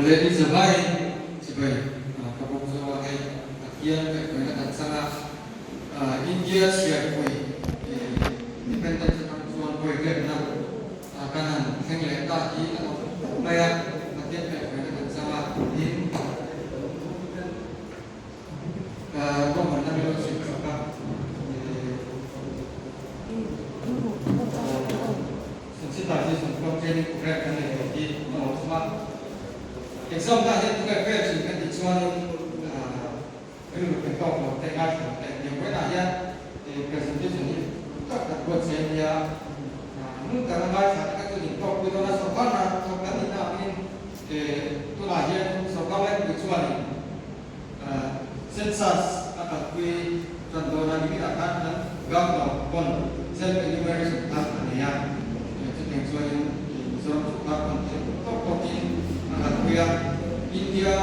Awle ni zavaiin chibai ka bawk zawk a, hei Pathian kaihhruaina kan chang a, India chhiarpui Independence atang chuan vawi riatna kan han thleng leh ta hi a awm khawp mai a, Pathian kaihhruaina kan chang a, tin ruahmanna min rawn chhim chhuak a, Sensitization program training program kan nei tawh hi a awm thung a. Exam na hian tunge fail thin kan tih chuanin rilru pe tawk lo te ngaithla lo te an nia. Vawiinah hian presentation hi tak tak buat che ania ngun taka ngaithla te kha chuan intawk pui dawn a, sorkar hna thawk kan nihna angin tunah hian sorkar laipui chuanin Census a kalpui tan dawn a, niminah khan kan Governor pawn self enumeration kha a nei a, chutiang chuanin Mizoram sawrkar pawn theih tawk tawkin a kalpui a, India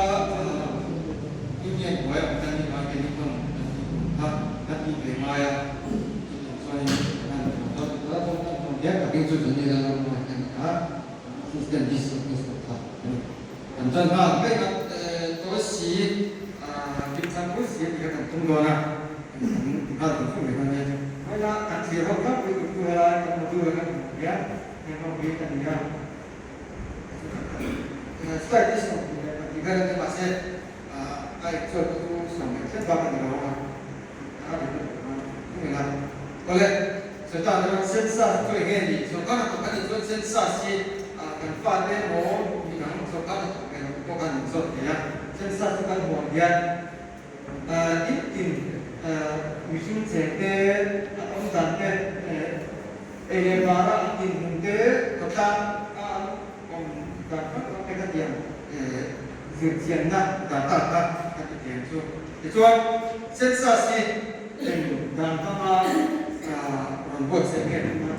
Union hnuai awm tan hi hmai keini pawn kan tih tur kha kan tih ve ngai a, chutiang chuanin kan han dawn kan tawn diak takin chu chu ni la lo hnuai kan ni a, Assistant District Officer kha a ni. Kan tan nghal daih a, tawi si kimchang pui si a tih kha kan tum dawn a, kan ti nghal tum fur mai dawn nia. Vawiina kan thlir ho tlangpui tur chu helai kan module a kan hmuh hian heng ho hi a ni a, slide hi 22 vel a nia mahse a actual te chu 13 bak a ni lo a, a dik lutuk a tum ila. Awle, Satan erawh census chu eng nge ni? Sorkar hnathawk a nih chuan census hi kan fate emaw midang sorkar hnathawk ve loh pawh khan inzawt thei a. Census chu kan hmuh ang hian in tin mihring cheng te, an awm dan te, ei leh bara an dinhmun te, khawtlang a an awm dan hrang hrang te khatiang zirchianna data kha kan ti thei ang chu. Tichuan, census hi eng dan hmanga rawn buatsaih nge tih kha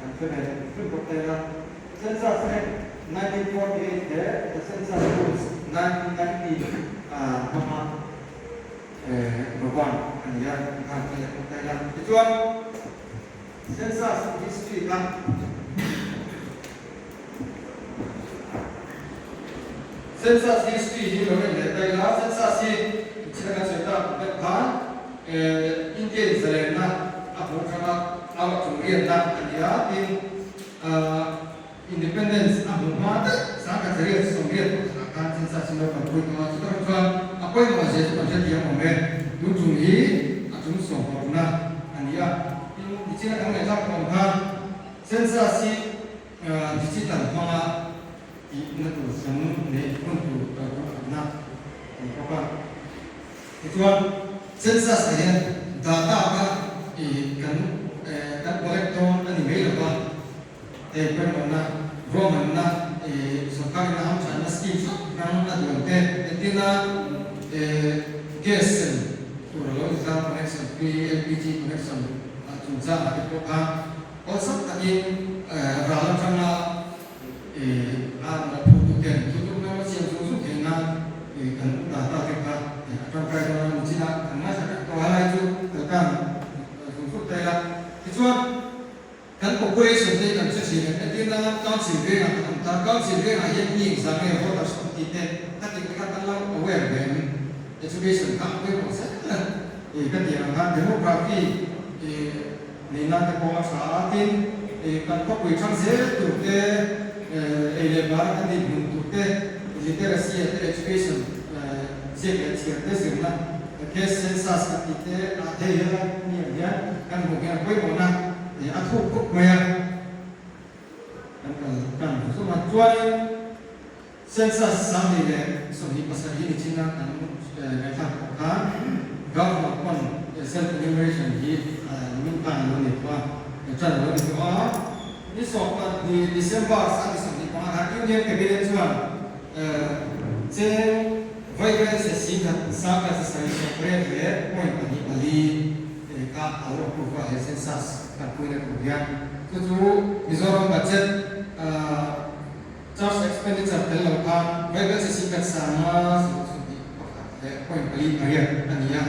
kan hre ve hrim bawk thei a. Census Act 1948 leh The Census Rules 1990 hmanga rawban a ni a, tih kha kan hre leh bawk thei a. Tichuan, census history kha. Census history hi lo en leh ta ila, Census hi chhia kan sawi tak deuh khan India in zalenna a hmuh atanga a chung riatna a ni a, tin Independence a hmuh hma daih 1980 pakhatah khan Census hi lo kalpui tawh a, chutah chuan a pawimawh zia chu kan hrethiam awm e, tun chung hi a chung sawmparukna a ni a, tin nichina kan ngaihthlak tawh ang khan Census hi digital hmanga tihna tur hran neih hun tur ruahmanna a ni bawk a. Tichuan, census ah hian data kha kan kan collect dawn a ni mai lo va, hei pawimawhna, ruahmanna, sorkarin a hamthatna scheme hrang hrang a duan te, entirna gas sem tur a lo ni ta, connection free, LPG connection chungchangah te pawh kha Awlsam takin ral atanga a mawhphurtu ten thutlukna a siam zung zung theih nan kan data te kha a tangkai dawn a, nichinah kan ngaithla vek tawh a, helai chu kalkan zung zung ta ila. Tichuan kan population te kan hre thin em? Entirna Council vengah kan awm ta, Council vengah hian mi engzah nge voters awm tih te ka tih te kha kan lo aware ve em? Education kha a pawimawh zel a, ka tih ang khan demography Nihna te pawh a tha a, tin kan khawpui thang zel tur te, ei leh bara kan dinhmun tur te, literacy te, education ziak leh chhiar te zirna case census kan tih te ah hei helai mi ang hian kan hmuh hian a pawimawhna a thuk khawp mai a, kan kal tan zung a. Chuanin census 2027 ni chin a kan ngaihthlak tawh khan Governor pawn self enumeration hi min khan a lo ni tawh a, ṭan a lo ni tawh a. Ni 10 December 2025 khan Union Cabinet chuan cheng vaiveng se 10,000 10.24 kha a lo approve a he census kalpuina tur hian. Chu chu Mizoram budget Charge expenditure tel lo khan Bible chi 10,521.48 a ni a,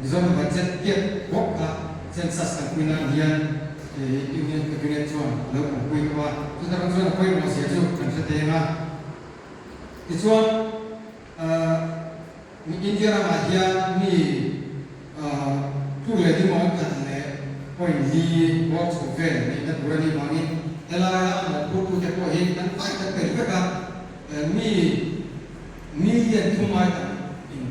Mizoram budget piak bawk kha census kalpuina ang hian Union Cabinet chuan a lo kalpui tawh a, chutah chuan a pawimawh zia chu kan hre teng a. Tichuan, India ramah hian mi tluk leh dingawng khat leh point li bawr chho vel neihna tur a nih vangin helaia a mawhphurtute pawh hi kan fai tak tel vek a, mi million thum ai tam in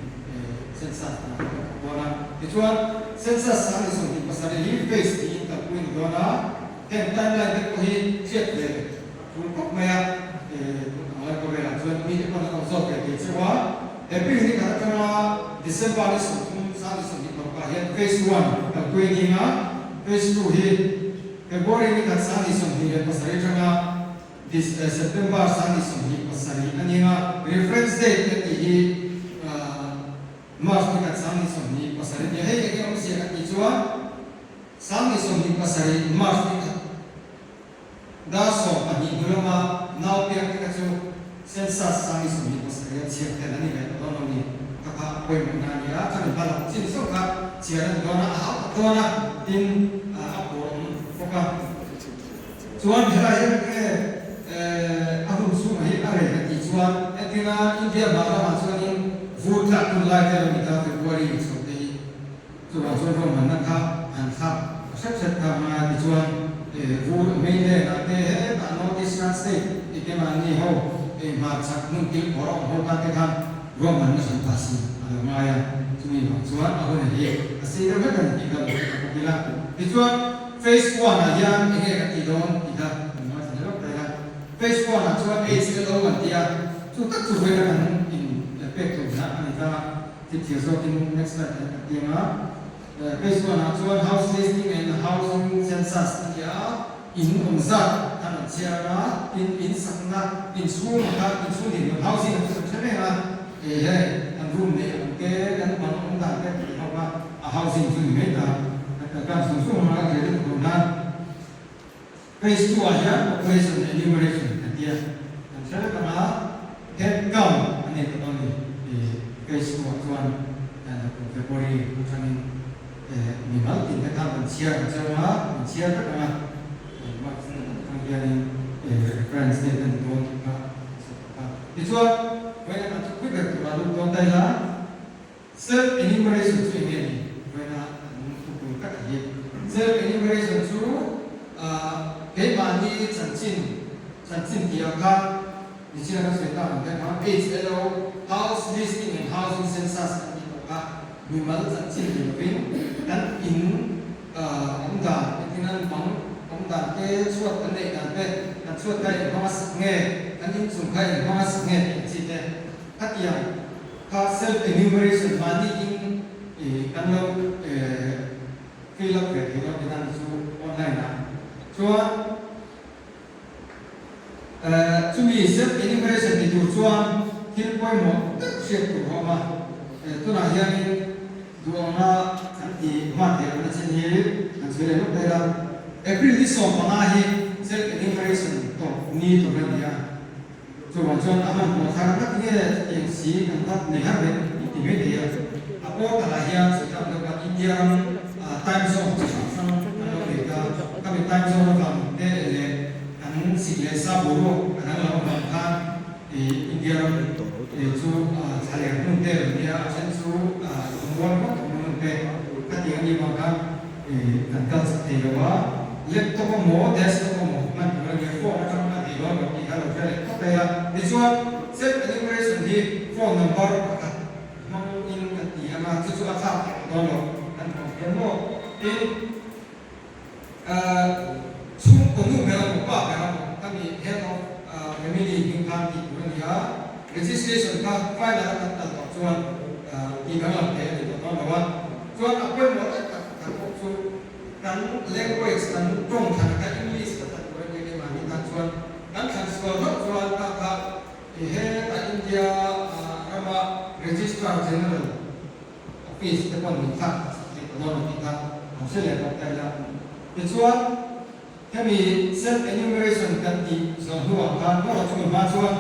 census hna kan thawk dawn a. Tichuan, census 2027 hi phase tiin kalpui a ni dawn a, heng timeline te pawh hi hriat ve Tul khawp mai a, tun ang lai khawvelah chuan mite pawn an awm zawk ve thei cheu a. April ni khat atanga December ni 30 20 parukah hian Phase One kalpui a ning a, Phase Two hi February ni khat 2027 atanga September 2027 a ning a. Reference date kan tih hi March ni khat 2027 a ni a, hei enge awmzia kan tih chuan 2027 March ni khat Dar 12 hnu lama nau piak te kha chu census 2027 a chhiar tel a ni ve tawh dawn lo ni. Kha kha a pawimawhna a ni a, chumi hma lam chin zawk kha chhiar a ni dawn a, a hau tak dawn a, tin a pawr awm bawk a. Chuan helai hian nge a hun chhungah hi a rei ka tih chuan entirna India hmar lamah chuanin vur tlak hun lai te lo ni ta February chho te hi. Chuvang chuan ruahmanna kha an thlak hrep hrep kha hmanga tichuan vur mainland ah te hetah North Eastern State tih te mahni ho hmarchhak hmun thil phawrh a awm ho khan te khan ruahmanna hran phah si a lo ngai a, chumi vang chuan a hun hi a sei deuh hlek a ni tih kha lo hre ta bawk ila. Tichuan Phase One ah hian eng nge kan tih dawn tih kha kan ngaithla leh lawk thei a. Phase One ah chuan HLO an ti a, chu tak chu vawiin a kan in pek tur hna a ni ta. Chutiang zawkin next slide ah kan tiang a, Phase one ah chuan house listing and housing census a ni a, in awm zat an rawn chhiar a, tin in sakna in chhung ang kha in chhung din housing ang chu kan hre reng a, hei hei kan room neih ang te kan bang awm dan te tih ho kha a housing chu ni mai ta, kan kalkan zung zung ang a credit tur nan. Phase two ah hian population enumeration kan ti a, kan hre vek ang a, head count a nei tawh dawn a ni. Phase two ah chuan February atangin mimal tin te khan kan chhiar ang cheu ang a, kan chhiar vek ang a, March atang hianin reference date a ni dawn tih kha kan sawi tawh a. Tichuan, vawiin kan thupui ber turah lut dawn ta ila, Self enumeration chu enge ni? Vawiina an thupui tak hi. Self enumeration chu keimahni chanchin chanchin tih ah khan nichina kan sawi tak ang te khan HLO, House Listing and Housing Census an tih tawh kha mimal chanchin ni lovin kan in awm dan engtin an bang awm dan te chhuat kan neih dan te kan chhuat kha inhmang a sak nge kan inchung kha inhmang a sak nge tih ang chi te khatiang Kha self enumeration mahni in kan lo fill up ve thei dawn tihna ni chu online ah chuan chumi self enumeration ti tur chuan thil pawimawh tak hriat tur a awm a, tunah hianin duhawmna kan ti hma theih lohna chin hi kan sawi leh lawk daih a, April ni 15 hi self enumeration tawp ni tur a ni a. Chuvang chuan a hmanhmawh thar ngat nge chutiang si kan vat nei har reng i ti mai thei a. A portal ah hian sawi tak deuh khan India ram time zone chi hrang hrang kan lo nei ta. Khami time zone avang te leh kan sik leh sa boruak a dang lo avang khan India ram chu thla leh hmun te lo nia, a then chu lungrual ngawt awm hmun te khatiang a nih vang khan Kan kal chak thei lo a, laptop emaw desktop emaw hman tur a nia, phone atang a tih dawn lo tih kha lo hre leh phawt mai a. Tichuan, self enumeration hi phone number pakhat hmangin kan ti ang a, chu chu a thlak theih dawn lo kan hmu ang hian maw? Tin, chhungkaw nu ber emaw pa ber emaw ka nih head of family hming khan tih tur a ni a, registration kha final a kan kal tawh chuan tih danglam theih a ni tawh dawn lo a. Chuan a pawimawh tak tak pakhat pawh chu kan language, kan tawng thlan kha English ka thlan tur a nia keimahni tan chuan kan thlan sual hlauh chuan kha kha hetah India rama Registrar General Office te pawn min thlak sak theih ta dawn a tih kha han hre leh bawk ta ila. Tichuan hemi self enumeration kan tih zawh hnuah khan maw chumi hma chuan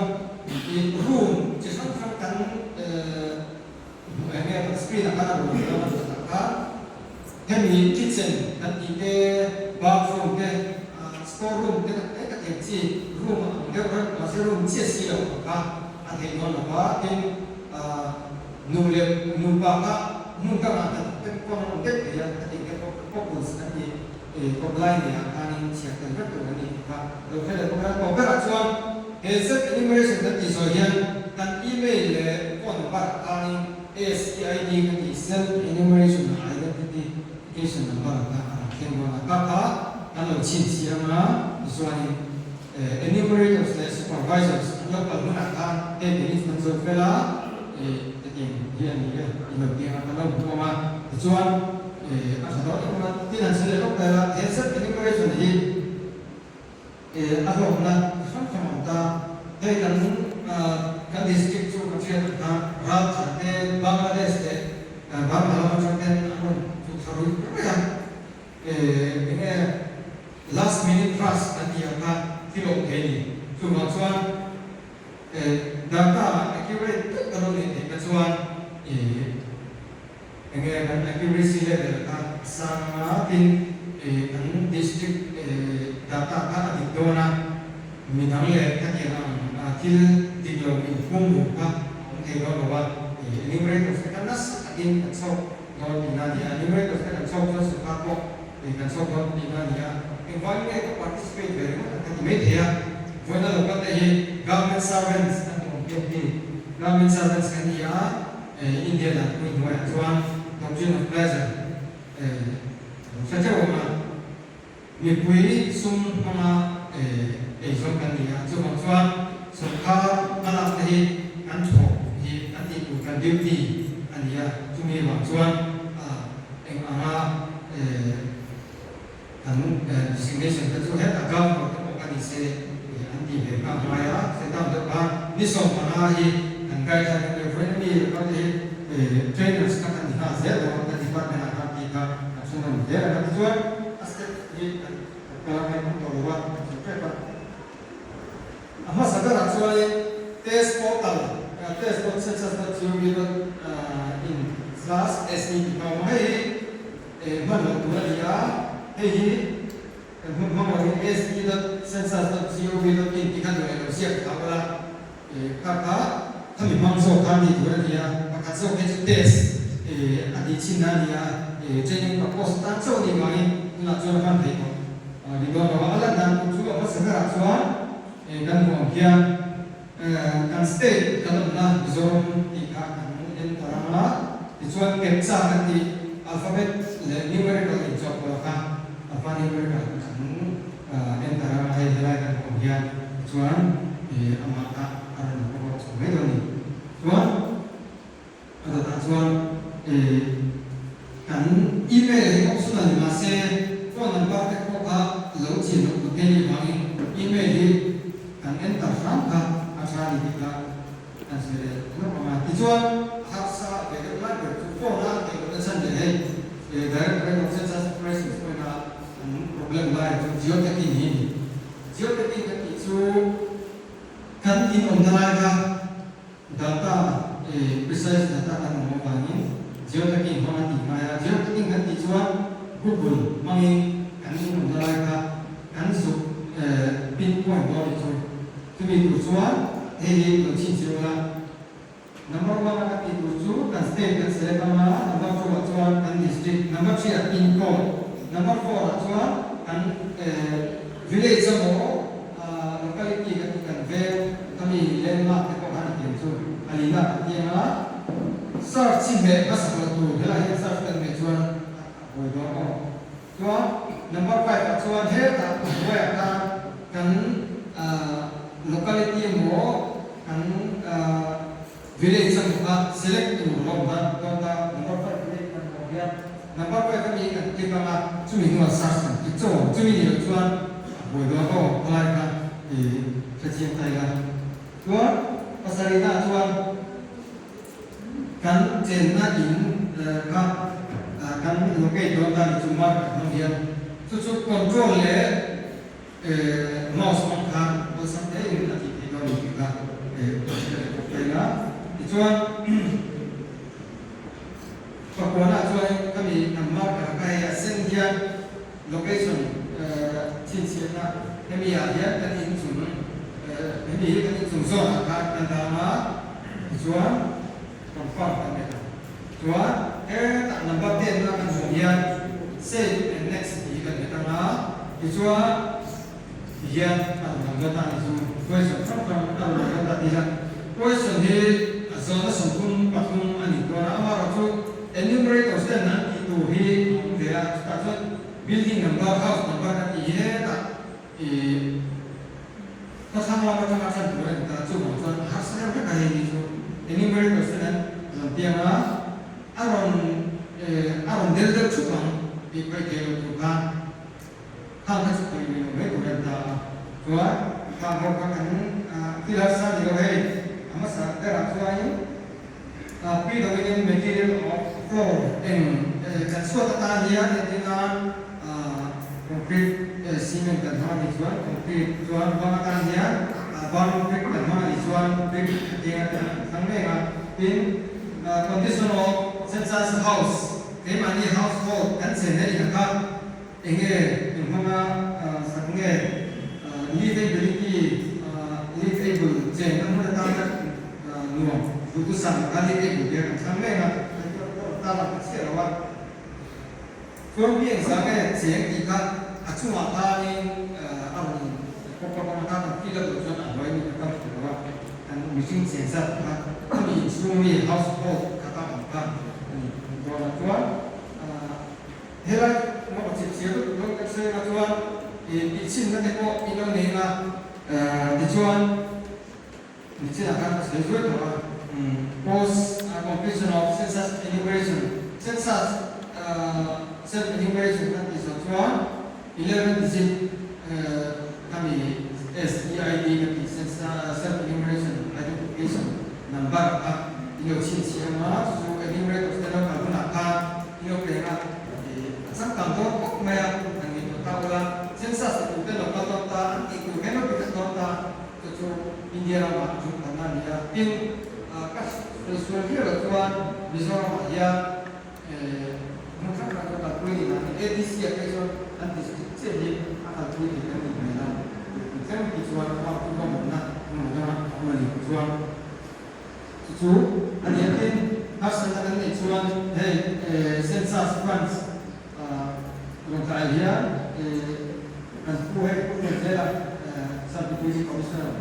room chi hrang hrang kan Enge kan screen ah khan a rawn dawn a tih tak kha hemi kitchen kan tih te bathroom te store room te tak tak eng chi room ang deuh reuh mahse room chiah si lo ang kha an theih dawn lo va, tin nu leh nupa kha hmun ka ngah hnathawk te pawh an awm daih thei a, ka tih te pawh couples an tih kawp lai nei ah khanin chhiar tel vek tur an ni tih kha lo hre leh bawk a. Tawp berah chuan he self enumeration kan tih zawh hian kan email leh phone number ah khanin SEID kan tih self enumeration identification number kha a rawn thleng dawn a, kha kha kan lo chhinchhiah anga tichuanin Enumerators leh supervisors an lo kal hunah khan hei minutes kan zawt fel a, hetiang hi a ni e i lo ti ang a, kan lo hmu ang a, tichuan a tha dawn em a, tin han sawi leh lawk tel a, he self enumeration hi a hlawkna chi hrang hrang a awm ta, hei kan kan district chu kan hriat ang khan Raltha te, Bangladesh leh Burma lam atang ten an rawn chu thla ruih ruih a. Enge last minute rush an tih ang kha thil awm thei a ni. Chuvang chuan data accurate tak kan awm leh theih kha chuan enge kan accuracy level kha a sang anga tin kan district data kha a dik dawn a, midang leh khatiang ang thil dik lo inhum rum kha a awm thei dawn lo a, enumerators te kha nasa takin kan chhawk Dawn tihna a ni a, numerators te kan chhawk chuan sawrkar pawh ih kan chhawk dawn tihna a ni a, engvangin nge ka participate ve ringawt ang ka ti mai thei a, vawiina local te hi government servants an ti awm pian hi, government servants kan ni a, India dan pui hnuaiah chuan doctrine of pleasure lo hre theuh ang a, mipui sum hmanga eizawn kan ni a, chuvang chuan sawrkar hmalak te hi kan thawk hi kan tih tur kan duty a ni a, chumi vang chuan eng anga kan designation te chu hetah governor te pawh ka ni se an tih ve nghal ngai a, setup deuh khan ni 15 hi kan guideline a nia, vawiin ami kal te hi trainers kha kan ni nghal zel dawn kan department ah khan tih kha kan hre nawn zel ang a tichuan a step hi kan kal a ngaihawm tawh lo a kan hre tep a. A hmasa berah chuanin test portal test dot census dot gov dot in slash se tih kha a awm a, hei hi hman loh tur a ni a, hei hi kan hmun hmang lohin se dot census dot gov dot in tih kha duh leh lo ziak thla ula kha kha khami hmang zawk kha a ni tur a ni a, pakhat zawk hi chu test a tih chhin a ni a, training purpose atan chauh a nih vangin tunah chuan a hman theih tawh. Ni dawn lo a, a lan dan tur chu a hmasa berah chuan kan hmuh ang hian kan state kan awmna Mizoram tih kha kan en ta rang a, tichuan captcha kan tih alphabet leh numerical inchawhpawlh kha alphanumerical kan en ta rang a, hei helai kan hmuh ang hian tichuan amah kha a rawn pawh chho mai dawn a ni. Chuan. A dawtah chuan kan email hi optional ni mahse phone number te pawh kha lo chin loh tur phei nih vangin email hi kan enter hram kha a tha ni tih kha kan sawi leh lawk ang a. Tichuan a harsa ve deuh lai ber chu phone a theih lohna chhan leh hei Directorate of Census Operations pawhin a an problem lai chu geotagging hi a ni. Geotagging kan tih chu kan inawmna lai kha Data, precise data kan awm avangin geotagging hmang a tih ngai a, geotagging kan tih chuan Google hmangin kan awmna lai kha kan zuk pinpoint dawn nih chu. Chumi tur chuan hei hi lo chhinchhiah ula, number one a kan tih tur chu kan state kan select ang a, number two ah chuan kan district, number three ah pin code, number four ah chuan kan village emaw Locality kan ti kan veng a mi landmark te pawh khan a tiang chu a lina kan tiang a, search hi hmeh hmasak loh tur helai hian search kan hmeh chuan a buai dawn aw. Chuan number 5 ah chuan hetah a hnuaiah khan kan locality emaw kan village emaw kha select tur a awm dan dawn ta, number 5 village kan awm hian number 5 ami kan click ang a, chumi hnuah search kan click chauh ang, chumi nih loh chuan a buai dawn aw helai kha i hrechiang ta ila. Chuan pasarihna ah chuan kan chenna in kha kan locate dawn ta ni chu mark kan hmang hian chu chu control leh Mouse hmang khan awlsam hle in a tih theih dawn ni tih kha ka hria leh bawk vel a. Tichuan Pakuana chuan ka mi kan marker kha hei a sen hian location chhinchhiahna hemi ah hian kan inchung. Hemi hi kan inchung zawnah khan kan dang a, tichuan confirm kan nei ang. Chuan hetah number ten na kan hmuh hian save and next tih hi kan hmet ang a, tichuan tihian a rawn lang dawn ta a ni chu. Question hrang hrang a rawn lang dawn ta tih hian question hi a zawhna 33 a ni dawn a, amaherawhchu enumerators ten an tih tur hi a awm ve a, chutah chuan building number, house number kan tih hi hetah I khawthlang lam atanga thlen tur a ni ta, chuvang chuan a harsa deuh vek a hei hi chu enumerators ten an rawn piang a, a rawn a rawn del deuh thup ang tih paih thei loh tur khan khang kha chu paih lui lo mai tur a ni ta a, chuan khang ho kha kan thil harsa ni lo hei a hmasa berah chuanin predominant material of floor eng kan chhuat atan hian entir nan Concrete cement kan hmang a nih chuan concrete chuan bang atan hian bang brick kan hmang a nih chuan brick a keng atan an thlang reng a. Tin, condition of census house, keimahni household kan chen na inah kha eng nge eng hmanga sak nge livability, liveable chen na hmun atana nuam duhthusam kha liveable ber kan thlang reng a, kan tarlang ta chiah lo a. Chuan mi engzah nge cheng tih kha a chungah khanin a rawn pawp up ang a, kan fill up loh chuan a hnuai mi kha kal thei lo a, kan mihring cheng zat kha khami inchhung mi household khata awm kha a ni dawn a. Chuan helai ngaw chip chhiar lutuk lo kan sawi anga chuan tihchhinna te pawh in lo nei anga tichuan Nichinah khan ka sawi zuai tawh a, post completion of census enumeration, census self enumeration kan tih zawh chuan 11 digit khami SEID ka tih self enumeration identification number kha i lo chhinchhiah ang a, chu chu enumerators te lo kal hunah khan i lo peng a, a changkang dawn khawp mai a, han ngaihtuah ta ula, census ti tur te lo kal dawn ta, an tih tur hian lo ti vek dawn ta. Chu chu India ramah zuk khatna a ni a, tin ka sawi sual viau loh chuan Mizoramah hian hmun hrang hrang chu kalpui ni mahni ADC ah phei chuan an district chiah hi a kalpui thei kan ni hmel a, tun thleng hi chuan amah chu ruahmanna hmun danga a awm a ni chuan chu chu a ni a, tin harsatna kan neih chuan hei census funds Lawngtlai hian kan pu hei pu Hnawhzela Sub Deputy Commissioner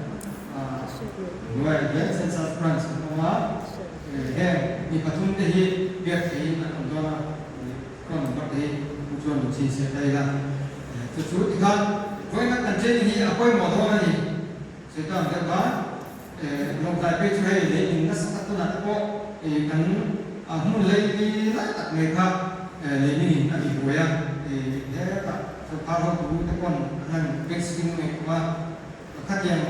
hnuaiah hian Census Branch an awm a, heng mi pathum te hi biak theihin an awm dawn a, phone number te hi pu chuan lo chhinchhiah ta ila. Chu chu tikhan vawiin kan training hi a pawimawh dawn a ni. Saitan deuh khan Lawngtlai phei chu hei lei in nasa tak tunah te pawh kan hmun lei lai tak mai kha lei min in a ti buai a, hetah sawrkar hotu te pawn an han vaccine ngei khawp a, khatiang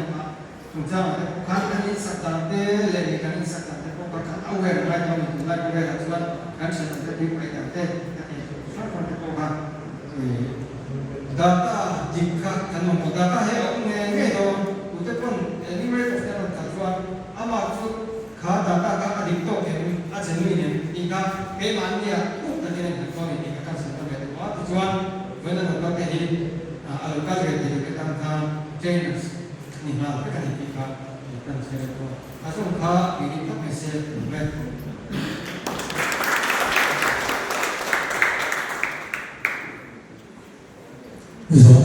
chungchangah te pawh khan kan insak dan te leh mi kan insak dan te pawh kha kan aware ngai dawn a ni tunlai khawvelah chuan kan thenawm te tuipui dan te khatiang hrang hrang te pawh kha Data dik kha kan mamawh. Data hi a awm ngei ngei dawn. Tute pawn enumerator te an rawn kal chuan amah chu kha data kha a dik tawk em, a genuine em tih kha keimahnia uk takin a inhlat dawn a ni tih kha kan sawi ta ve tawh a. Tichuan, vawiin an rawn kal te hi a lo kal ve thei lo te tan khan trainers ni nghal vek a ni tih kha kan sawi ve tawh a. A zawng kha mi dik tak mai se ka duh e. Zawhna.